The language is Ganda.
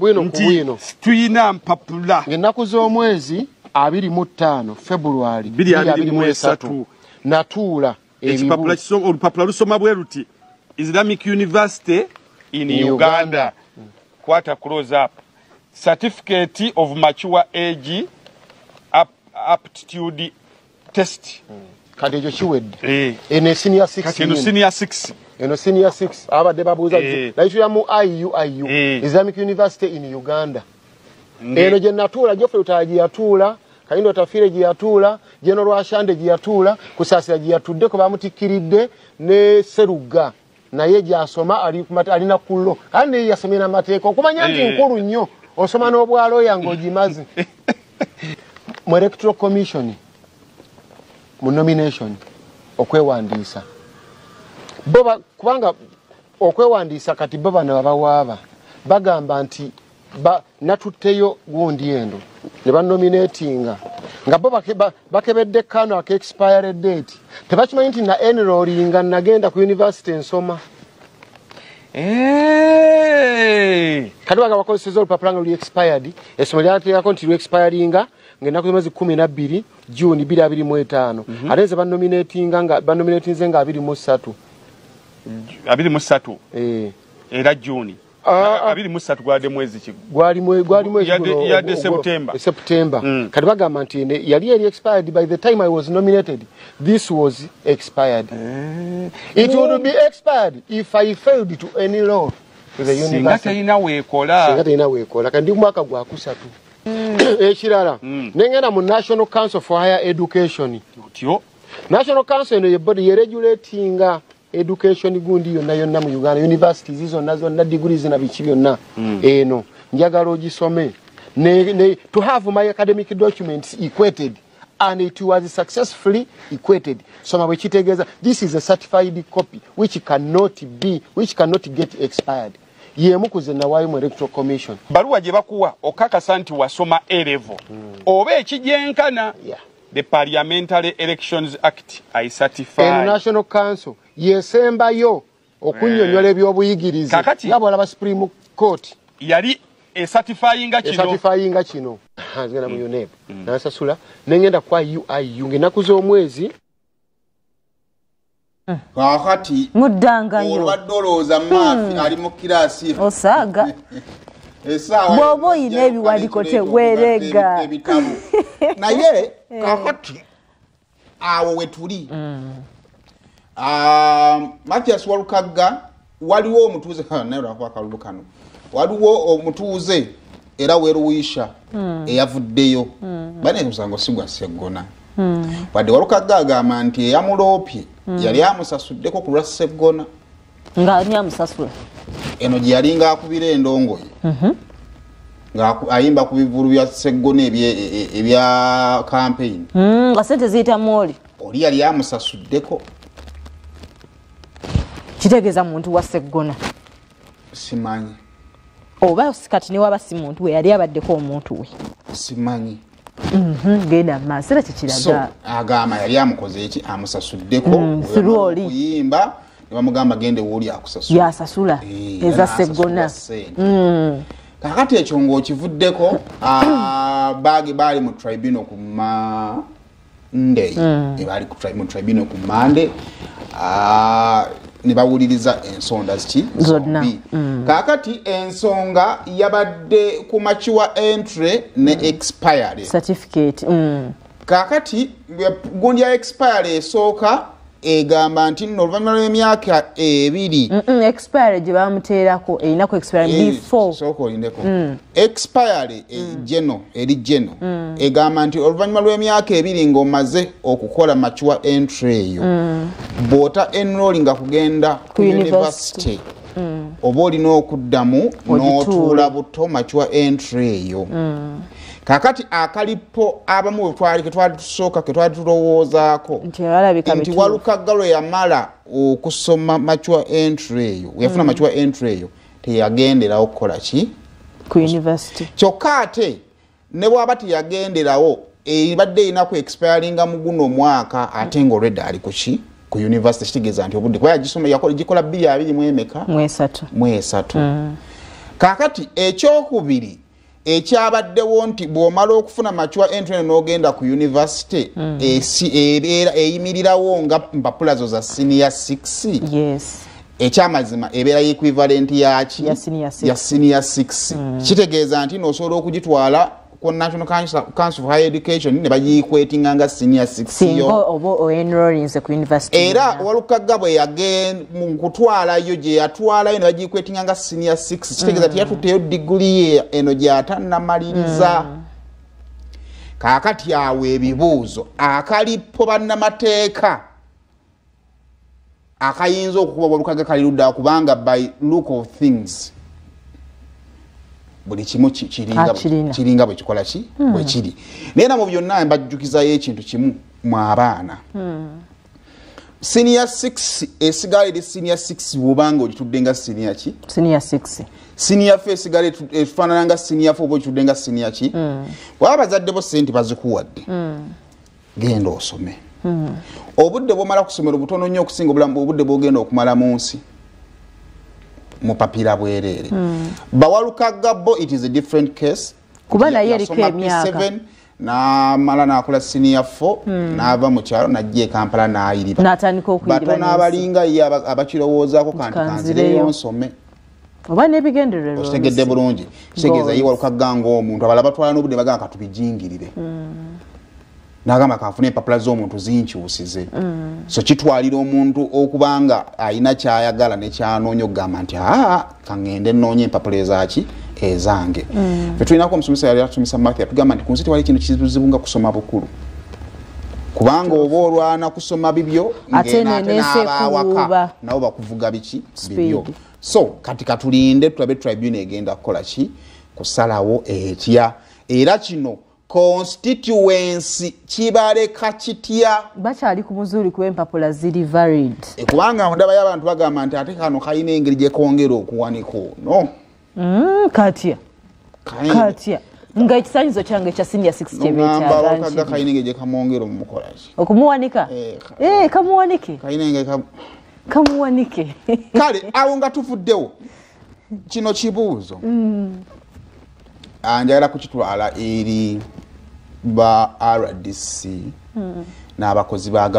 Bwino ku Nti bwino. Tuyina mpapula. Ng'ennaku z'omwezi 25 February 2023. Natuula Ekipapula ebibu. Olupapula lusoma bwe luti: Islamic University in In Uganda. Uganda. Kwata close up. Certificate of mature age aptitude test. Kati ekyo kiwedde. Eh. Eno senior 6. Kati eno senior 6. Eno senior 6 abadde babuuza. Nayitulira mu IUIU, Islamic University in Uganda. Eno gye natuula, Geoffrey Lutaaya gye yatuula, Kahinda Otafiire gye yatuula, General Rwashande gye yatuula, Kusaasira gye yatuddeko bamutikkiridde, ne Serugga naye gy'asoma alina kullo kandi naye yasomye n'amateeka okumanya nti nkulu nnyo osoma n'obwalooya ng'ogimaze. Mu Electoral Commission, mu nomination, okwewandiisa bo kubanga okwewandiisa kati bo bano abawaaba bagamba nti natutteyo gundi eno ne banominatinga nga bo bakebedde kano aka expired date, tebakimanyi nti na enrollinga nagenda ku university ensoma. Kati baga bakozeseza olupapula nga luli expired, essomero lyateekako nti lu expiringa ng'ennaku z'omwezi 12 June 2025, ate nze banominatinga nga banominatinze nga 23. 23. Eh. Era June. Ah, ah. 23 gwadde mwezi ki? Gwali mwezi guno Yadde September. September. Kati bagamba nti yali eri expired by the time I was nominated. This was expired. It would be expired if I failed to enroll to the Singa university. terina weekola. Singa terina weekola. Kati ndi mu mwaka gwa kusatu. Ekirala, nengenda mu National Council for Higher Education. Otyo. National Council eno ye body yeregulatinga education gundi yonna yonna mu Uganda, universities zonna zonna, degrees na biki byonna. Eno njagala ogisome ne, to have my academic documents equated, and it was successfully equated. Soma bwe kitegeeza. This is a certified copy which cannot get expired. Yemu ku ze nawaayo mu Electoral Commission. Baluwa gye bakuwa okakasa nti wasoma A level oba ekigyenkana. The Parliamentary Elections Act, I certify. Eno National Council yesembayo okunnyonnyola ebyobuyigirize. Kakati nga bw'olaba Supreme Court yali ecertifyinga kino. Ecertifyinga kino. Nzigenda mu UNEB, nansasula, nengenda kwa UIU ng'ennaku z'omwezi Kaakati Muddangayo. Olwadde olowooza maafi ali mu kiraasi. Osaaga. Essaawa Bw'oba oyina ebiwandiiko teweerega. Ebitabo. Naye kaakati awo we tuli. Mathias Walukagga, waliwo omutuuze, naye lwakuba akalulu kano, waliwo omutuuze era weruwisha eyavuddeyo bane omusango si gwa Seggona, wadde Walukagga agamba nti eyamuloopye yali amusasuddeko ku lwa Seggona. Nga ani amusasula? Eno gye yalinga akubira endongoye nga ayimba ku bivulu bya Seggona ebya campaign. Nga sente ziyitamu oli. Oli yali amusasuddeko. Kitegeeza muntu wa Seggona. Simanyi. Oba kati ne waba si muntu we, yali abaddeko omuntu we. Simanyi. Genda mu maaso, era kikiraga. So agamba yali amukoze eki, amusasuddeko Through oli. Kuyimba ne bamugamba gende wooli akusasula. Yasasula. Eza N'asasula Seggona. ssente. Kakati ekyo ng'okivuddeko, baagi baali mu tribunal ku Monday. Baali mu tribunal ku Monday. Ne bawuliriza ensonda ziki? Zonna. Zombi. Kaakati ensonga yabadde ku mature entry ne expiry. Certificate. Kaakati gundi ya expiry esooka egamba nti nno oluvannyuma lw'emyaka 2 Expiry gye bamuteerako erina ku expiry before. Sooka olindeko. Expiry geno eri geno egamba nti oluvannyuma lw'emyaka 2 ng'omaze okukola mature entry eyo, bw'ota enrollinga kugenda ku Ku university. university, oba olina okuddamu Ogituule. n'otuula buto mature entry eyo. Kaakati akalipo abamu bwe twali ke twali tusooka ke twali tulowoozaako Nti alabika nti bituufu. Walukagga lwe yamala okusoma mature entry eyo, yafuna mature entry eyo, teyagenderawo kukola ki? Ku university. Kyokka ate ne bw'aba teyagenderawo, ebadde erina ku expiringa mu guno omwaka, ate nga already ali ku ki? Ku university. Kitegeeza nti obudde kuba yagisoma gikola bbiri abiri mu emeka? Mu esatu. Mu esatu. Kaakati ekyokubiri ekyabaddewo nti bw'omala okufuna mature entry n'ogenda ku university, ebeera eyimirirawo nga mpapula zo za senior 6. Yes. Ekyamazima ebeera equivalent yaki? Ya senior 6. Ya senior 6. Kitegeeza nti n'osobola okugitwala ku National Council for Higher Education ne bagiequatinga nga senior 6 Singa yo. oba oenrollinze ku university. Era Walukagga bwe yagenda mu kutwalayo gye yatwalayo ne bagiequatinga nga senior 6, kitegeeza nti yatutteyo diguli ye eno gy'atannamaliriza. Kaakati awo ebibuuzo akalipo bannamateeka akayinza okukuba Walukagga kali ludda, kubanga by look of things buli kimu Akirina. kiringa bwe kikola ki bwe kiri. Naye na mu byonna mbajjukizayo ekintu kimu mu abaana. Senior 6 esigala eri senior 6 bw'obanga ogitudde nga senior ki? Senior 6. Senior 4 esigala efaanana nga senior 4 oba ogitudde nga senior ki? Bw'aba bazadde bo ssente bazikuwadde, genda osome. Obudde bw'omala ku ssomero butono nnyo okusinga obulamu obudde bw'ogenda okumala mu nsi mupapira bwereere. Bawalukagga bo it is a different case. Kuba naye eriko Yasoma emyaka. P7 n'amala n'akola senior 4 n'ava mu kyalo n'ajja e Kampala n'ayiriba. N'atandika okuyiriba Batono n'ensi. abalinga ye abakirowoozaako kanti Kanzireyo. kanzireyo nsome. Oba n'ebigendererwa Okitegedde oluusi. bulungi. Kitegeeza ye Goals. Walukagga ng'omuntu abalala batwala n'obudde bagamba katubijingirire. N'agamba kanfune empapula z'omuntu zinkyusize. So kitwalira omuntu okubanga alina ky'ayagala ne ky'anoonya okugamba nti aa kaŋŋende nnoonye empapula ezaaki ezange. Ffe tulinako omusomesa yali atusomesa math yatugamba nti ku nsi tewali kintu kizibu nga kusoma bukulu. Kubanga oba olwana kusoma bibyo Ate ng'eno ate n'ensi n'abaawaka ekuwuuba. nabo bakuvuga biki Speed. bibyo. So kati katulinde tulabe tribunal egenda kukola ki kusalawo etya. Era kino constituency kibaleka kitya? Bakyali ku muzuuli kuba empapula ziri valid. Kubanga ndabayo abantu bagamba nti ate kano kalina engeri gye kongera okuwanika ono. Katya. Katya. Nga ekisanyizo kyange ekya senior 6 Nogamba kyebeetaaga Walukagga nkiri. kalina engeri gye kamwongera omumukola ki? Okumuwanika? Kamuwanike. Kalina engeri Kamuwanike. Kale awo nga tuvuddewo kino kibuuzo. Njagala kukitwala eri ba RDC n'abakozi ba